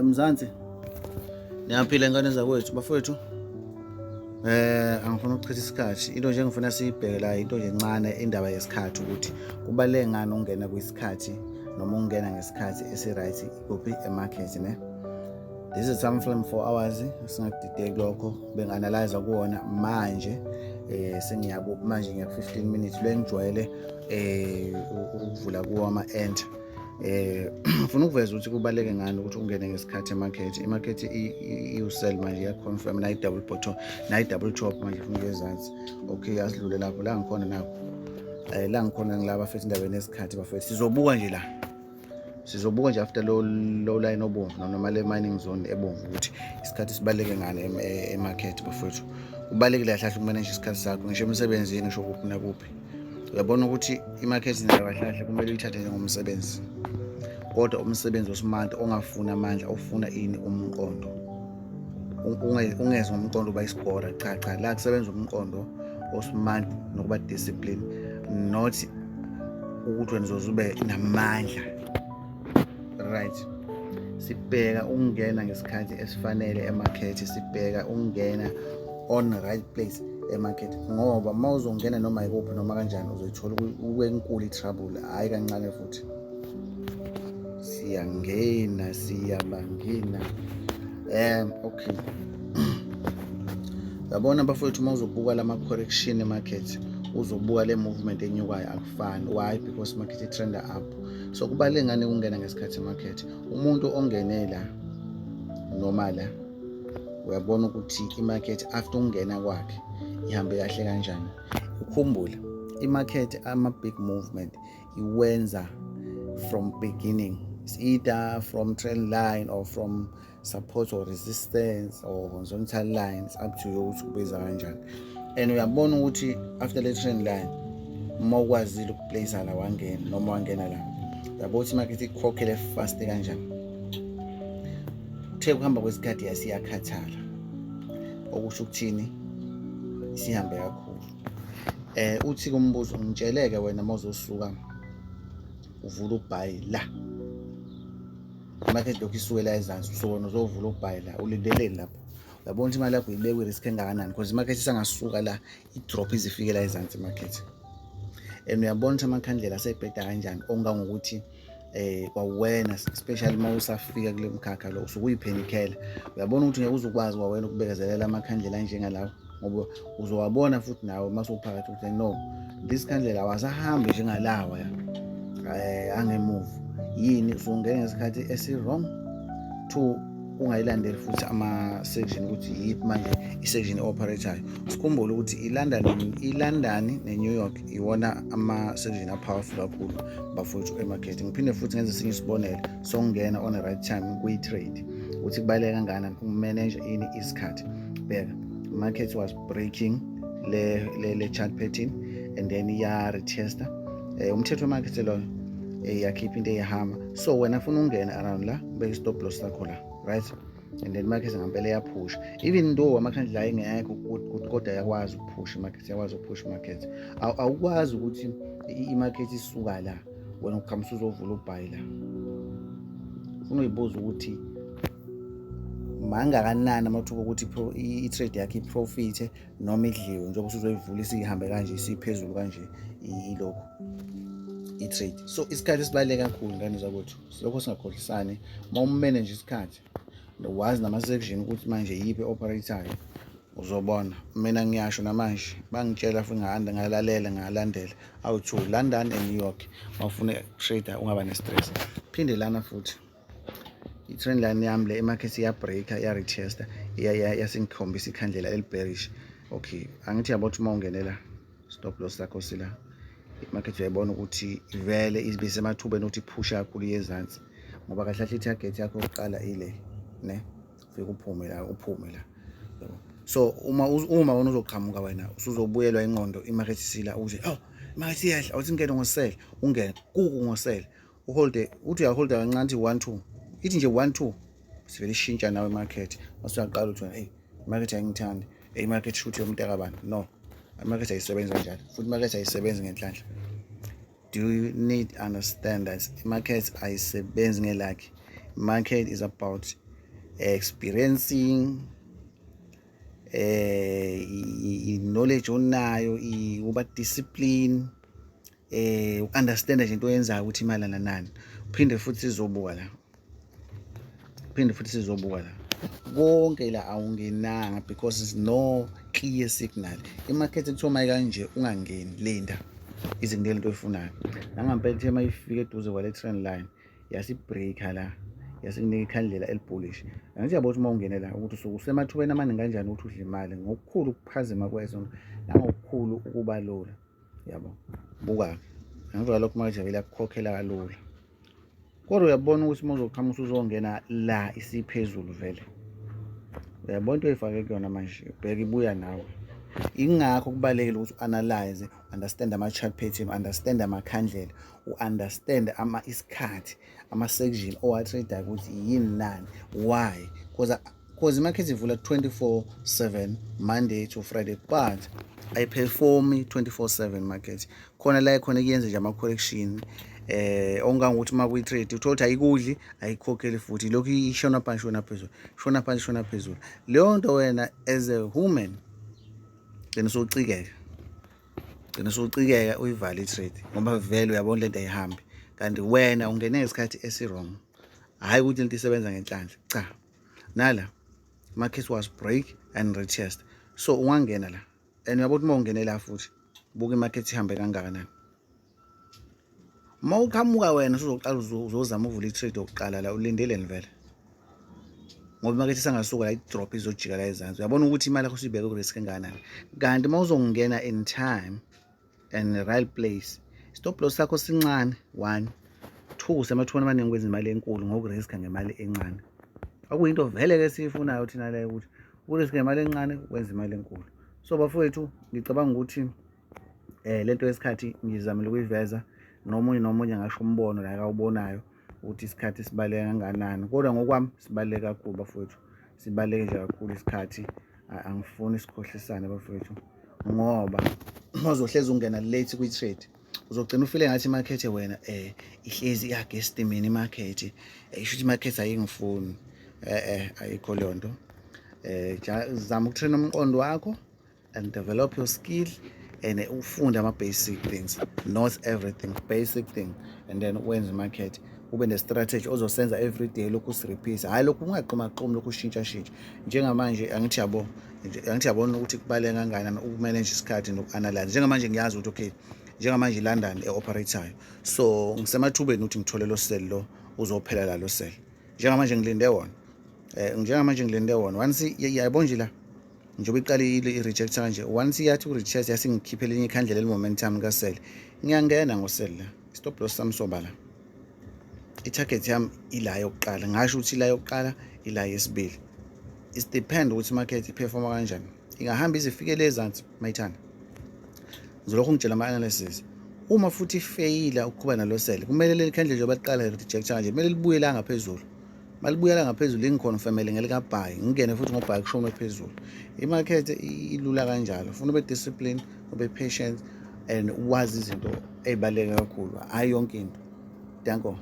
Mzansi. Niyaphila ngane zakwethu bafowethu. Angifuna ukuchitha isikhathi. Into nje engifuna siyibheke la into nje encane, indaba yesikhathi, ukuthi kubaluleke ngani ukungena kwisikhathi noma ukungena ngesikhathi esi-right kuphi emarket, ne? This is time frame 4 hours, singakudideki lokho bengi-analyze kuwona manje. Sengiyabo manje ngiya 15 minutes, lo engijwayele ukuvula kuwo ama-enter. Ngifuna ukuveza ukuthi kubaluleke ngani ukuthi ungene ngesikhathi emarket. Imarket iwu-sell manje, iya-confirm nayi double bottom, nayi double top, manje ifuna ukuya ezansi. Okay, asidlule lapho la ngikhona nakho. La ngikhona ngilaba futhi indabeni yesikhathi bafethu, sizobuka nje la, sizobuka nje after lo line obomvu noma le mining zone ebomvu ukuthi isikhathi sibaluleke ngani emarket bafethu. Kubalulekile kahle kahle ukumanage isikhathi sakho, ngisho emsebenzini, ngisho kuphi nakuphi. Uyabona ukuthi imarket nayo kahle kahle kumele uyithathe njengomsebenzi, kodwa umsebenzi osmart ongafuni amandla, ofuna ini? Umqondo. Ungeze ngomqondo uba isigora, cha cha, la kusebenza umqondo osmart nokuba discipline, not ukuthi wena uzoze ube namandla, right? Sibheka ukungena ngesikhathi esifanele emarket, sibheka ukungena on right place emarket, ngoba uma uzongena noma ikuphi noma kanjani uzoyithola kwenkulu i-trouble, hhayi kancane futhi. Siyangena, siyabangena. Okay, yabona bafowethu, uma uzobuka lama correction emarket, uzobuka le movement enyukayo, akufani. Why? Because market i-trenda up. So kubaluleke ngani ukungena ngesikhathi emarket? Umuntu ongene la noma la uyabona ukuthi imarket after ukungena kwakhe ihambe kahle kanjani. Ukhumbule, imarket ama-big movement iwenza from beginning. It's either from trend line or from support or resistance or horizontal lines, up to you ukuthi kubiza kanjani. And uyabona ukuthi after le trend line, uma ukwazile ukuplace la, wangena noma wangena la, uyabona ukuthi imarket ikukhokhele fast kanjani. Kuthe kuhamba kwesikhathi yasiyakhathala, okusho ukuthini? Sihambe kakhulu. Uthi kumbuzo, ngitsheleke wena, uma uzosuka uvula ubuy la, imarket lokhu isukela ezansi, so wena uzovula ubuy la, ulindeleni lapho? Uyabona ukuthi imali yakho uyibeka i-risk engakanani, because imarket isangasuka la i-drop izifike la ezansi imarket. And uyabona ukuthi amakhandlela asebheda kanjani, okungangokuthi kwawena, especially uma usafika kule mkhakha lo, usuke uyiphenikela. Uyabona ukuthi ngeke uzukwazi kwawena ukubekezelela amakhandlela anjengalawo, ngoba uzowabona futhi nawe uma sewuphakathi ukuthi no, this khandlela awasahambi njengalawa ya angemuva. Yini? Usungena ngesikhathi esi-wrong. Two, ungayilandeli futhi ama-section ukuthi yiphi manje i-section e-operate-ayo. Sikhumbule ukuthi i-London ne-New York iwona ama-section a-powerful kakhulu bafowethu emarket. Ngiphinde futhi ngenze esinye isibonelo sokungena on the right time kwi-trade, ukuthi kubaluleke kangakanani ukumanage ini? Isikhathi. Bheka, market was breaking le chart pattern and then iya-retesta. Umthetho wemarket loyo, yakhipha into eyihama. So wena funa ungena around la, ubeke i-stop loss sakho la, right? And then market ngampela iyaphusha, even though amakhandlela ayengekho good, kodwa yakwazi ukuphusha imarket, yakwazi ukuphusha imarket. Awukwazi ukuthi imarket isuka la, wena uqhamusa uzovula ubuy la. Ufuna uyibuza ukuthi mangakanani amathuba ukuthi i-trade yakho iprofithe noma idliwe, njengoba usuzoyivula isihambe kanje, isiphezulu kanje ilokhu i-trade. So isikhathi sibaluleke kakhulu, ngane zakwethu, lokho singakhohlisani. Uma umanage isikhathi, wazi nama-section ukuthi manje yiphi e-operate-ayo, uzobona. Mina ngiyasho namanje, bangitshela futhi ngalalela, ngalandela awu-two, London and New York. Uma ufuna trader ungaba ne-stress. Phinde lana futhi i-trend line yami le, imarket iya-breaka, iya-retesta, yasingikhombisa ikhandlela eli-bearish. Okay, angithi yabo ukuthi uma ungenela, stop loss sakho sila, imarket uyayibona ukuthi vele ibe semathubeni ukuthi iphushe kakhulu iye ezansi, ngoba kahle kahle i-target yakho yokuqala ile, ne? Ufike uphume la, uphume la, yabo. So uma wena uzoqhamuka, wena usuzobuyelwa ingqondo, imarket isila, ukuthi oh, imarket iyehla, awuthi ngene ngosell, ungene kuku ngosell, uholde, uthi uyaholda kancane, uthi 1 2, ithi nje 1 2, sivele ishintsha nawe imarket. Mase uyaqala uthi, "Hey, imarket ayingithandi. Hey, imarket shoot yomntaka bani." No, imarket ayisebenzi kanjalo futhi, imarket ayisebenzi ngenhlanhla. Do you need understand that imarket ayisebenzi ngelucky? Market is about experiencing, i-knowledge onayo, uba discipline, u-understand nje into oyenzayo ukuthi imayelana nani. Uphinde futhi sizobuka la, phinde futhi sizobuka la, konke la awungenanga because there's no clear signal. Imarket kuthiwa uma kanje ungangeni, linda izinto lento oyifunayo. Nangampela ithe uma ifika eduze kwale trend line, yasibreaka la, yasikunika ikhandlela elibullish. Angithi yabo ukuthi uma ungene la, ukuthi usuke usemathubeni amaningi kanjani ukuthi udle imali ngokukhulu ukuphazima kweso nangokukhulu ukuba lula, yabo. Buka, ngemva kwalokho manje vele yakukhokhela kalula, kodwa uyabona ukuthi uma uzoqhamuka usuzongena la, isiphezulu vele, uyabona into oyifake kuyona manje, ubheka ibuya nawe. Ingakho kubalulekile ukuthi u-analyze, understand ama-chart pattern, understand amakhandlela, u-understand ama isikhathi, ama-section owa-trade ukuthi yini nani, why, because imarket ivula 24/7, Monday to Friday, but ayiperformi 24/7 market. Khona la khona kuyenze nje ama-correction, ongangokuthi uma kuyi-trade uthola ukuthi ayikudli, ayikhokheli futhi, lokhu ishona phansi, shona phezulu, shona phansi, shona phezulu. Leyo nto wena as a human gcina usucikeka, gcina usucikeka, uyivale i-trade, ngoba vele uyabona lento ayihambi, kanti wena ungene ngesikhathi esi-wrong. Hhayi ukuthi into isebenza ngenhlanhla, cha. Nala market was break and retest, so ungangena la and uyabona ukuthi uma ungene la futhi, buka imarket ihambe kangakanani. Uma uqhamuka wena usuzoqala uzozama uvula i-trade yokuqala la, ulindeleni vele? Ngoba imakethe isangasuka la, i-drop, izojika la ezansi. Uyabona ukuthi imali yakho usuyibeke ku-risk engakanani? Kanti uma uzongena in time and the right place, stop loss sakho sincane, one, two, semathubeni amaningi kwenza imali enkulu ngokuriska ngemali encane, okuyinto vele-ke esiyifunayo thina leyo, ukuthi ukuriska ngemali encane wenza imali enkulu. So bafowethu, ngicabanga ukuthi lento yesikhathi ngizamile ukuyiveza. Nomunye nomunye ngasho umbono la akawubonayo ukuthi isikhathi sibaluleke kangakanani, kodwa ngokwami sibaluleke kakhulu, bafowethu, sibaluleke nje kakhulu isikhathi. Angifuni sikhohlisane, bafowethu, ngoba uma uzohlezi ungena late kwi-trade, uzogcina ufile ngathi imakethe wena ihlezi i-against mina imakethe, isho ukuthi imakethe ayingifuni. Ayikho leyo nto. Zama ukutrain umqondo wakho and develop your skill and ufunde ama-basic things, not everything, basic thing, and then wenze imarket, ube ne-strategy ozosenza every day, lokhu usirepeat, hhayi lokhu ungaqhumaqhumi, lokhu ushintsha shintsha. Njengamanje angithi yabo, angithi yabona ukuthi kubaluleke kangakanani ukumanage isikhathi noku-analyze. Njengamanje ngiyazi ukuthi okay, njengamanje i-London e-operate-ayo, so ngisemathubeni ukuthi ngithole lo sell lo uzophela la, lo sell njengamanje ngilinde wona, njengamanje ngilinde wona. Once yayibona nje la, njengoba iqale i-rejecta kanje, once iyathi u-retest, yasingikhiphela elinye ikhandlela eli-momentum ka-sell, ngiyangena ngosell la. Stop loss sami soba la, i-target yami ila yokuqala, ngasho ukuthi ila yokuqala, ila yesibili. It depend ukuthi imarket iperforma kanjani, ingahamba ize ifike le ezansi mayithanda. Ngizolokhu ngitshela ama-analysis. Uma futhi ifeyila ukuqhuba nalo sell, kumele leli khandlela njengoba liqala rejecta kanje, kumele libuye la ngaphezulu. Malibuyela ngaphezulu, lingiconfirmele ngelika-buy, ngingene futhi ngobuy kushonwe phezulu. Imarket ilula kanjalo. Funa ube discipline, ube patient and wazi izinto ey'baluleke kakhulu, hhayi yonke into. Danko.